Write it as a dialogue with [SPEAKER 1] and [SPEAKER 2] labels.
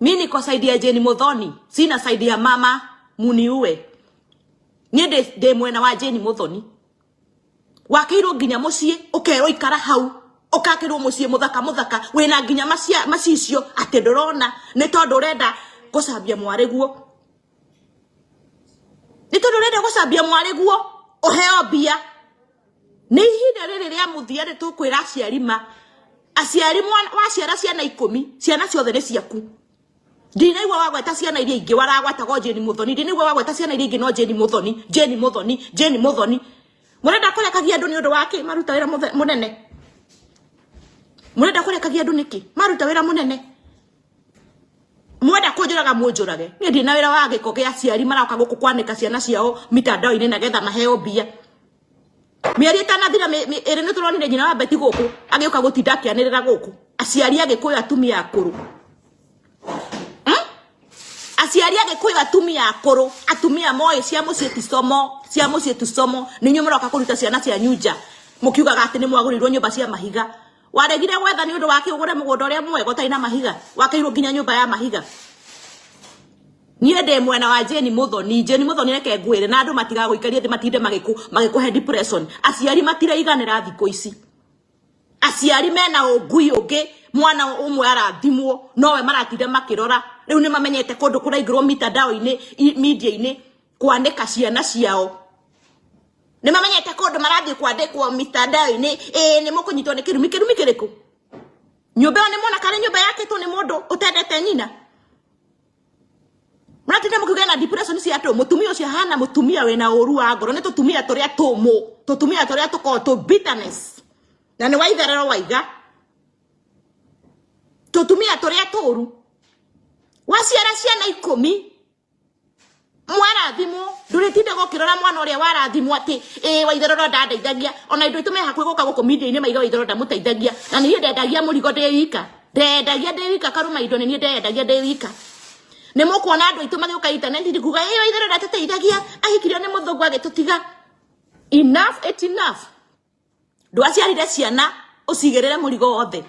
[SPEAKER 1] Mi niko side ya Jane Muthoni, sina side ya mama muniue. Niĩ ndĩ mwena wa Jane Muthoni. Wakĩirwo nginya mũciĩ, ũkerwo ikara hau, ũkakĩrwo mũciĩ mũthaka mũthaka, wĩna nginya macicio atĩ ndũrona, nĩ tondũ ũrenda gũcambia mwarĩguo. Nĩ tondũ ũrenda gũcambia mwarĩguo, ũheo mbia. Nĩ ihinda rĩrĩ rĩa mũthia nĩ tũkwĩra aciari ma. Aciari waciara ciana 10, ciana ciothe nĩ ciaku. Ndinaigua wagweta ciana iria ingĩ waragwetaga o Jane Muthoni. Ndinaigua wagweta ciana iria ingĩ no Jane Muthoni, Jane Muthoni, Jane Muthoni. Mũrenda kũrekagia andũ nĩ ũndũ wa kĩ? Maruta wĩra mũnene. Mũrenda kũrekagia andũ nĩkĩ? Maruta wĩra mũnene. Mwenda kũnjũraga mũnjũrage. Niĩ ndirĩ na wĩra wa gĩko gĩa aciari maroka gũkũ kwanĩka ciana ciao mitandao-inĩ na getha maheo mbia. Mĩeri ĩtanathira ĩrĩ nĩ tũronire nyina wa Beti gũkũ agĩũka gũtinda akĩanĩrĩra gũkũ. Aciari a Gĩkũyũ atumia akũrũ. Aciari a Gĩkũyũ atumia akũrũ, atumia moĩ cia mũciĩ ti como, cia mũciĩ ti como, nĩ inyuĩ mũroka kũruta ciana cianyu nja mũkiugaga atĩ nĩ mwagũrĩirwo nyũmba cia mahiga. Waregire gwetha nĩ ũndũ wa kĩ ũgũre mũgũnda ũrĩa mwega ũtarĩ na mahiga? Wakĩirwo nginya nyũmba ya mahiga. Niĩ ndĩ mwena wa Jane Muthoni. Jane Muthoni reke ngwĩre na andũ matigagũikarie thĩ matinde magĩkũhe depression. Aciari matiraiganĩra thikũ ici. Aciari mena ũngui ũngĩ, mwana ũmwe arathimwo nowe maratinda makĩrora. Rĩu nĩ mamenyete kũndũ kũraingĩrwo mitandao-inĩ, media-inĩ kwanĩka ciana ciao. Nĩ mamenyete kũndũ marathiĩ kwandĩkwo mitandao-inĩ, ĩĩ nĩ mũkũnyitwo nĩ kĩrumi. Kĩrumi kĩrĩkũ? Nyũmba ĩyo nĩ mona karĩ nyũmba yakĩtwo nĩ mũndũ ũtendete nyina. Mũratinda mũkiuga na depression cia andũ. Mũtumia ũcio ahana mũtumia wĩna ũru wa ngoro. Nĩ tũtumia tũrĩa tũmũ, tũtumia tũrĩa tũkoragwo tũ bitterness. Na nĩ waitherero waiga. Tũtumia tũrĩa tũru. Waciara ciana 10, mwarathimwo, ndũrĩtindaga ũkĩrora mwana ũrĩa warathimwo atĩ ĩĩ waitherero ndandeithagia. Ona indo itũ me hakuhĩ gũka gũkũ media-inĩ maiga waitherero ndamũteithagia. Na niĩ ndendagia mũrigo ndĩ wika. Ndendagia ndĩ wika karũma indo nĩ niĩ ndendagia ndĩ wika. Nĩ mũkuona andũ aitũ magĩũka intaneti kuga ĩĩ waitherero ndatũteithagia, ahikirio nĩ mũthũngũ agĩtũtiga. Enough it enough. Ndwaciarire ciana ũcigĩrĩre mũrigo wothe.